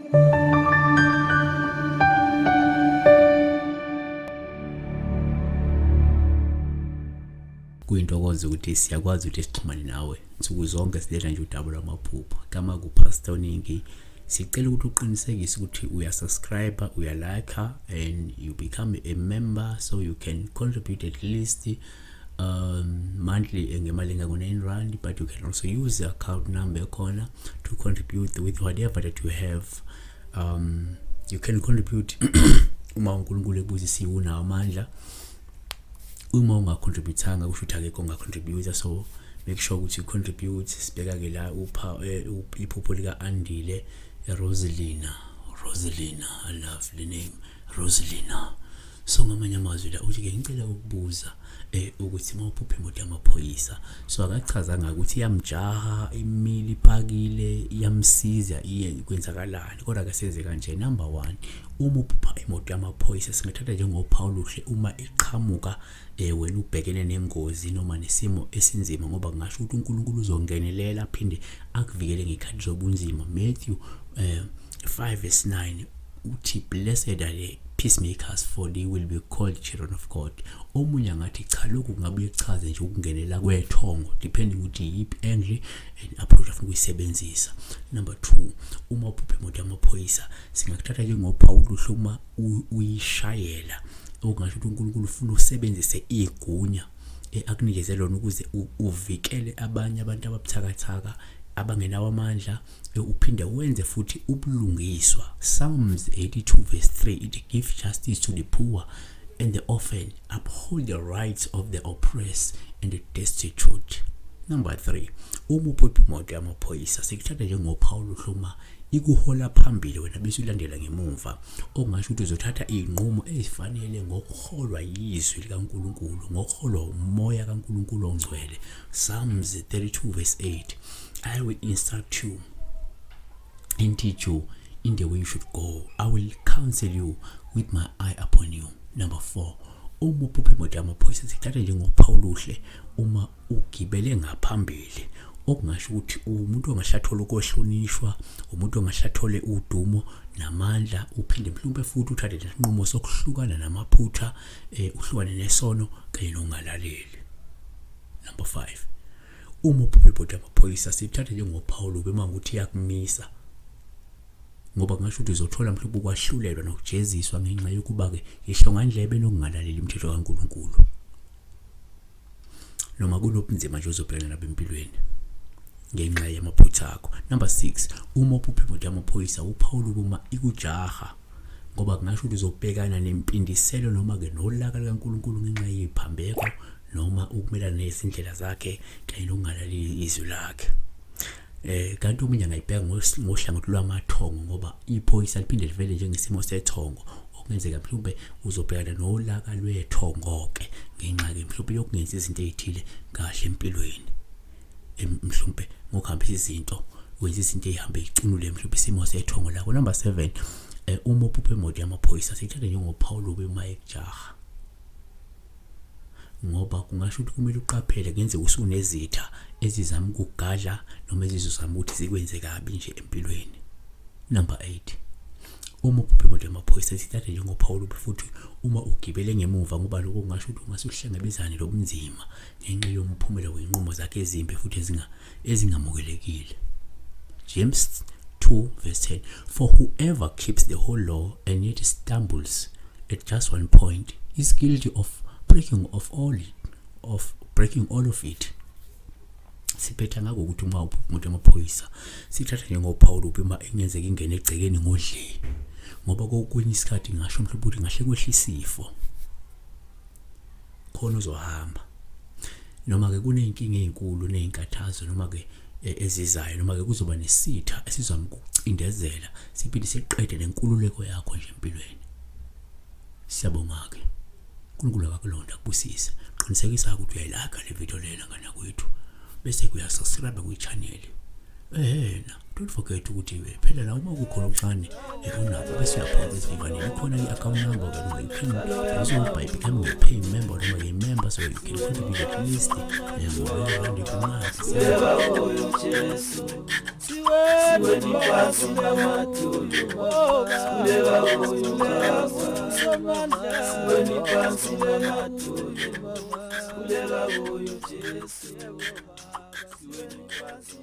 Kuyintokozo ukuthi siyakwazi ukuthi sixhumane nawe nsuku zonke, siletha nje udaba lwamaphupho. Kama kuPastor Ningi, sicela ukuthi uqinisekise ukuthi uyasubscribe, uyalike and you become a member so you can contribute at least monthly ngemali engango-R9, but you can also use the account number ekhona to contribute with whatever that you have. You can contribute uma uNkulunkulu ekubusisiwe, unawo amandla. Uma ungacontributanga, kusho ukuthi akekho ongacontributa, so make sure ukuthi you contribute. Sibheka-ke la upha iphupho lika-Andile Roselina. Roselina, I love the name Roselina. So ngamanye amazwi la uthi-ke, ngicela ukubuza ukuthi uma uphupha imoto yamaphoyisa, so akachazanga ukuthi iyamjaha, imile, ipakile, iyamsiza, iye kwenzakalani, kodwa ke senze kanje. Number 1, uma uphupha imoto yamaphoyisa, singathatha njengophawu oluhle uma iqhamuka wena ubhekene nengozi noma nesimo esinzima, ngoba kungasho ukuthi uNkulunkulu uzongenelela aphinde akuvikele ngekhathi zobunzima. Matthew 5 verse 9 uthi, "Blessed are the peacemakers, for they will be called children of God." Omunye angathi cha, lokhu kungabuye kuchaze nje ukungenela kwethongo, depending ukuthi yiphi angle and approach afuna ukuyisebenzisa. Number 2, uma uphupha imoto yamaphoyisa, singakuthatha njengophawu oluhle uma uyishayela, okungasho ukuthi uNkulunkulu ufuna usebenzise igunya akunikeze lona ukuze uvikele abanye abantu ababuthakathaka, abangenawo amandla, uphinde wenze futhi ubulungiswa. Psalms 82 verse 3 it give justice to the poor and the orphan, uphold the rights of the oppressed and the destitute. Number 3, uma uphupha imoto yamaphoyisa, sikuthatha njengophawu oluhle uma ikuhola phambili, wena bese ulandela ngemumva, okungasho ukuthi uzothatha izinqumo ezifanele ngokuholwa yizwi likaNkulunkulu, ngokuholwa umoya kaNkulunkulu ongcwele. Psalms 32 verse 8, "I will instruct you and teach you in the way you should go. I will counsel you with my eye upon you." Number 4, uma uphupha imoto yamaphoyisa, sikuthatha njengophawu oluhle uma ugibele ngaphambili, okungasho ukuthi umuntu ongahle athole ukuhlonishwa, umuntu ongahle athole udumo namandla, uphinde mhlawumbe futhi uthathe nesinqumo sokuhlukana namaphutha, uhlukane nesono kanye nokungalaleli. Number 5, uma uphupha imoto yamaphoyisa, sithathe njengophawu olubi uma ukuthi iyakumisa, ngoba kungasho ukuthi uzothola mhlawumbe ukwahlulelwa nokujeziswa ngenxa yokuba-ke ihlongandlebe nokungalaleli imithetho kaNkulunkulu, noma kunobunzima nje ozobhekana nabo empilweni ngenxa yamaphutha akho. Number 6, uma uphupha imoto yamaphoyisa, uphawu uma ikujaha, ngoba kungasho ukuthi uzobhekana nempindiselo noma-ke nolaka likaNkulunkulu ngenxa yeziphambeko noma ukumelana nezindlela zakhe kanye nokungalaleli izwi lakhe. Kanti omunye angayibheka ngohlangothi lwamathongo, ngoba iphoyisa liphinde livele njengesimo sethongo, okungenzeka mhlawumbe uzobhekana nolaka lwethongo-ke ngenxa-ke mhlawumbe yokungenzi izinto ey'thile kahle empilweni, mhlawumbe ngokuhambisa izinto, wenza izinto ey'hambe y'cunule mhlawumbe isimo sethongo lakho. Number 7, uma uphupha imoto yamaphoyisa, siyithatha njengophawu olubi uma ekujaha, ngoba kungasho ukuthi kumele uqaphele, kungenzeka usunezitha ezizama ukukugadla noma ezizozama ukuthi zikwenze kabi nje empilweni. Number 8, uma uphupha imoto yamaphoyisa, sithathe njengophawu olubi futhi uma ugibele ngemuva, ngoba lokho kungasho ukuthi ungase uhlangabezane lobunzima ngenxa yomphumela wey'nqumo zakhe ezimbi futhi ezingamukelekile. James 2 verse 10, "For whoever keeps the whole law and yet stumbles at just one point is guilty of breaking all of it." Siphetha ngako ukuthi uma uphupha imoto yamaphoyisa, sithatha njengophawu olubi uma ingenzeka ingene egcekeni ngodli, ngoba kokunye isikhathi ngasho mhlawumbe ukuthi ngahle kwehle isifo khona uzohamba, noma-ke kuney'nkinga ey'nkulu ney'nkathazo noma-ke ezizayo, noma-ke kuzoba nesitha esizama ukukucindezela siphinde siqede nenkululeko yakho nje empilweni. Siyabonga-ke, uNkulunkulu akakulonda akubusise. Qinisekisa ukuthi uyayilike le video lena ngana kwethu, bese kuyasubscribe kwi-channel ehena. Don't forget ukuthi phela la uma kukhona okuncane unakho bese uyaphonsa esivivaneni, ikhona i-account number ke, you can also by becoming a paying member noma a member, so you can contribute at least ngo-R1 every month. Siweba uyo Jesu. Siweni phansi ngamadolo, sikhuleka kuye Baba. Siweni phansi ngamadolo, sikhuleka kuye Jesu. Siweni phansi.